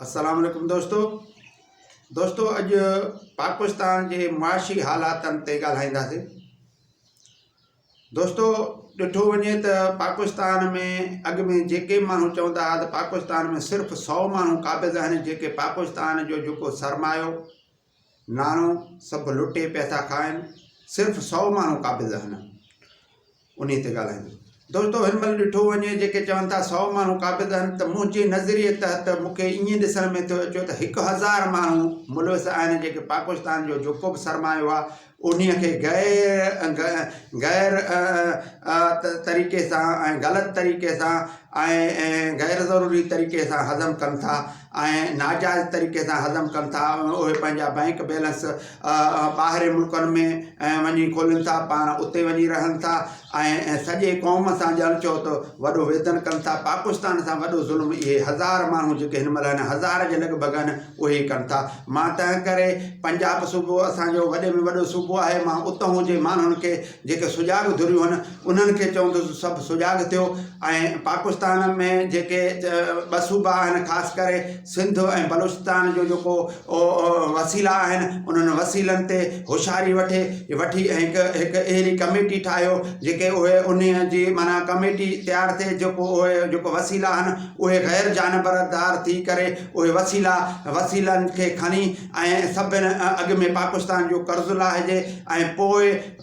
السلام عليڪم دوستو دوستو اڄ پاڪستان جي معاشي حالاتن تي ڳالهائينداسين دوستو ڏٺو وڃي ته پاڪستان ۾ اڳ ۾ جيڪي ماڻهو چوندا هئا ته پاڪستان ۾ صرف سو ماڻهو قابض آهن جيڪي پاڪستان جو جيڪو سرمايو ناڻو سڀ لٽي پيا ٿا کائن صرف سو ماڻهو قابض آهن انهي تي ڳالهائيندس. دوستو هن مهل ڏٺو وڃي جيڪي چون ٿا سو ماڻهو قابض آهن ته منهنجي نظريي تحت مون کي ائين ڏسڻ ۾ ٿو اچيو ته هڪ هزار ماڻهو ملوث آهن جيڪي پاڪستان جو جيڪو به سرمايو آهي انهي کي غير غير طريقي سان ۽ غلط طريقي سان ۽ غير ضروري طريقي سان هضم ڪن ٿا ۽ ناجائز طريقي سان هضم ڪن ٿا اهي پنهنجا بئنڪ بيلنس ٻاهرين ملڪن ۾ وڃي کولين ٿا پاڻ اتي وڃي رهن ٿا ۽ سڄي قوم سان ڄڻ چئو ته وڏو ويڌن ڪن ٿا پاڪستان سان وڏو ظلم اهي هزار ماڻهو جيڪي هن مهل آهن هزار جي لڳ ڀڳ آهن اهي ئي ڪن ٿا مان تنهن ڪري پنجاب صوبو اسانجو وڏي ۾ وڏو صوبو آهي مان اتهون جي ماڻهن کي جيڪي سجاڳ ڌريون آهن انهن کي چوندس سڀ سجاڳ ٿيو ۽ پاڪستان ۾ جيڪي ٻه صوبا آهن خاص ڪري سنڌ ۽ بلوچستان جو جيڪو وسيلا آهن انهن وسيلن تي هوشياري وٺي وٺي ۽ هڪ هڪ اهڙي ڪميٽي ٺاهيو جيڪي اهي ان جي معنيٰ ڪميٽي تيار ٿئي جيڪو اهي جيڪو وسيلا آهن اهي غير جانبردار ٿي ڪري اهي وسيلا وسيلن کي کڻي ۽ سڀن اڳ ۾ پاڪستان جو قرض لاهجي ۽ پوء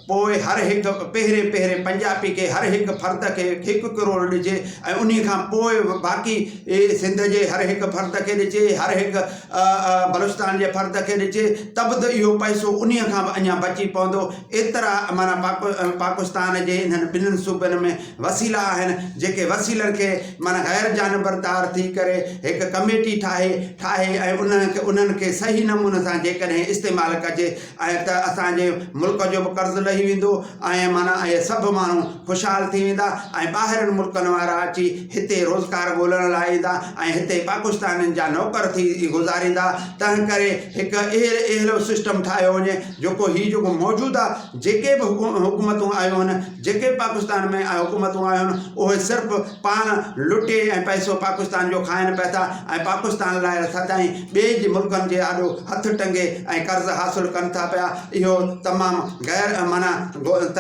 پوء هر هڪ پهرين پهرين پنجاپي کي هر هڪ فرد کي هڪ ڪروڙ ڏجي ۽ انهي کان پوء باقي سنڌ جي هر هڪ فرد کي ڏجي هر هڪ بلوچستان جي فرد کي ڏجي ته به ته اهو پئسو انهي کان به اڃا بچي پوندو ايترا معنيٰ پاڪستان جي انهن ٻنهن صوبن ۾ وسيلا آهن جيڪي وسيلن کي معنيٰ غير جانبردار ٿي ڪري هڪ ڪميٽي ٺاهي ٺاهي ۽ انهن کي انهن کي صحيح نموني سان جيڪڏهن استعمال ڪجي ۽ ته اسان جي ملڪ جو به قرض لهي ويندو ۽ معنيٰ اهي سڀ ماڻهو خوشحال ٿي ويندا ۽ ٻاهرين ملڪن وارا اچي هتي روزگار ڳولڻ لاء ايندا ۽ هتي پاڪستانين جا نوڪر ٿي گذاريندا تنهن ڪري هڪ اهڙو سسٽم ٺاهيو وڃي جيڪو هي جيڪو موجوده جيڪي به حڪومتون آيون آهن جيڪي به پاڪستان ۾ حڪومتون آيون آهن اهي صرف پاڻ لٽي ۽ پئسو پاڪستان جو کائن پيا ٿا ۽ پاڪستان لاء سدائين ٻئي جي ملڪن جي آڏو هٿ ٽنگي ۽ قرض حاصل ڪن ٿا پيا اهو تمام غير معنيٰ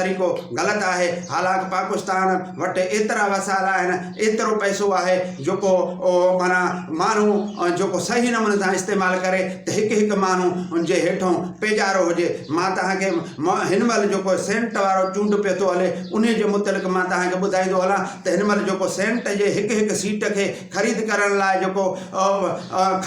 طريقو غلط آهي حالانڪ پاڪستان وٽ ايترا وسائل آهن ايترو پئسو آهي جيڪو معنيٰ ماڻهو جيڪو صحيح نموني سان استعمال ڪري ته هڪ هڪ ماڻهو ان جي هيٺون پيڄارو هجي مان توهان کي هن مهل جيڪو سينٽ وارو چونڊ پيو ٿو هلي انهي جي متعلق مان توهان کي ٻڌائيندو هلان ته هن مهل جيڪو سينٽ جي هڪ هڪ سيٽ کي خريد ڪرڻ لاء جيڪو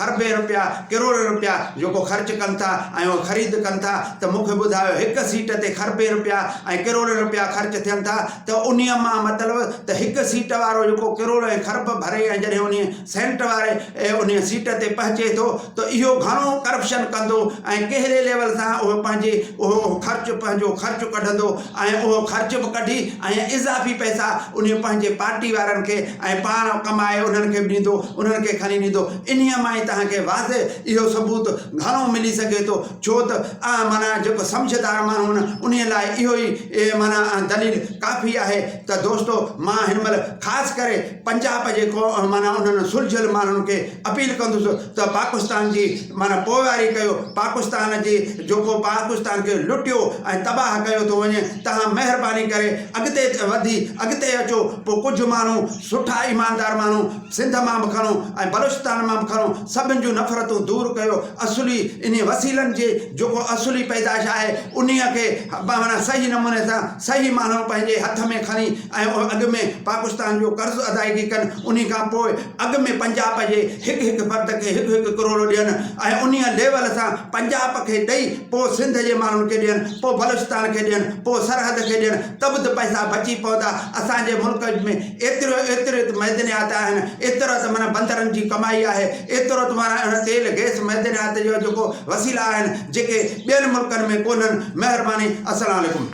کربين روپيا ڪروڙين روپيا جيڪو خرچ ڪن ٿا ۽ اهو خريد ڪن ٿا ته مون کي ٻڌايو هڪ سيٽ تي کربين روپيا ۽ ڪروڙين روپيا خرچ ٿين ٿا ته انهي مان مطلب ته هڪ سيٽ وارو جيڪو ڪروڙ ۽ کرب ڀري ۽ جڏهن انهي سينٽ واري انهي سيٽ تي پهچي ٿو ته اهو گهڻو ڪرپشن ڪندو ۽ ڪهڙي ليول سان اهو پنهنجي اهو خرچ پنهنجو خرچ ڪڍندو ۽ اهو خرچ به ڪڍي ۽ اضافي پئسا انهي پنهنجي پارٽي وارن کي ۽ پاڻ ڪمائي انهن کي به ڏيندو انهن کي کڻي ڏيندو انهي مان ئي توهان کي واضح اهو ثبوت گهڻو ملي سگهي ٿو ڇو ته معنيٰ جيڪو سمجهدار ماڻهو آهن انهي لاء اهو ئي معنيٰ دليل ڪافي آهي ته دوستو مان هن مهل خاص ڪري پنجاب جي معنيٰ انهن سلجهيل ماڻهن کي اپيل ڪندس ته پاڪستان جي معنيٰ پوئواري ڪيو، پاڪستان جي جيڪو پاڪستان کي لٽيو ۽ تباهه ڪيو ٿو وڃي تهان مهرباني ڪري اڳتي وڌي اڳتي اچو پوء ڪجهه ماڻهو سٺا ايماندار ماڻهو سنڌ مان به کڻو ۽ بلوچستان مان به کڻو سڀن جون نفرتون دور ڪيو اصلي انهي وسيلن جي جيڪو اصلي پيدائش آهي انهي کي معنيٰ صحيح نموني سان صحيح ماڻهو پنهنجي هٿ ۾ کڻي ۽ اڳ ۾ پاڪستان جو قرض ادائگي ڪن انهي کان پوء اڳ ۾ پنجاب جي هڪ هڪ فرد کي هڪ هڪ ڪروڙ ڏين ۽ انهي ليول سان پنجاب کي ڏئي پوء سنڌ جي ماڻهن کي ڏين پوء بلوچستان کي ڏين پوء سرحد کي ڏين ته به ته پئسا بچي پوندا اسان جي ملڪ ۾ ايترو ايترو ته معدنيات آهن ايترو ته معنيٰ بندرن جي ڪمائي آهي ايترو ته معنيٰ تيل گئس معدنيات جو جيڪو وسيلا آهن جيڪي ٻين ملڪن ۾ ڪونهن مهرباني السلام عليڪم.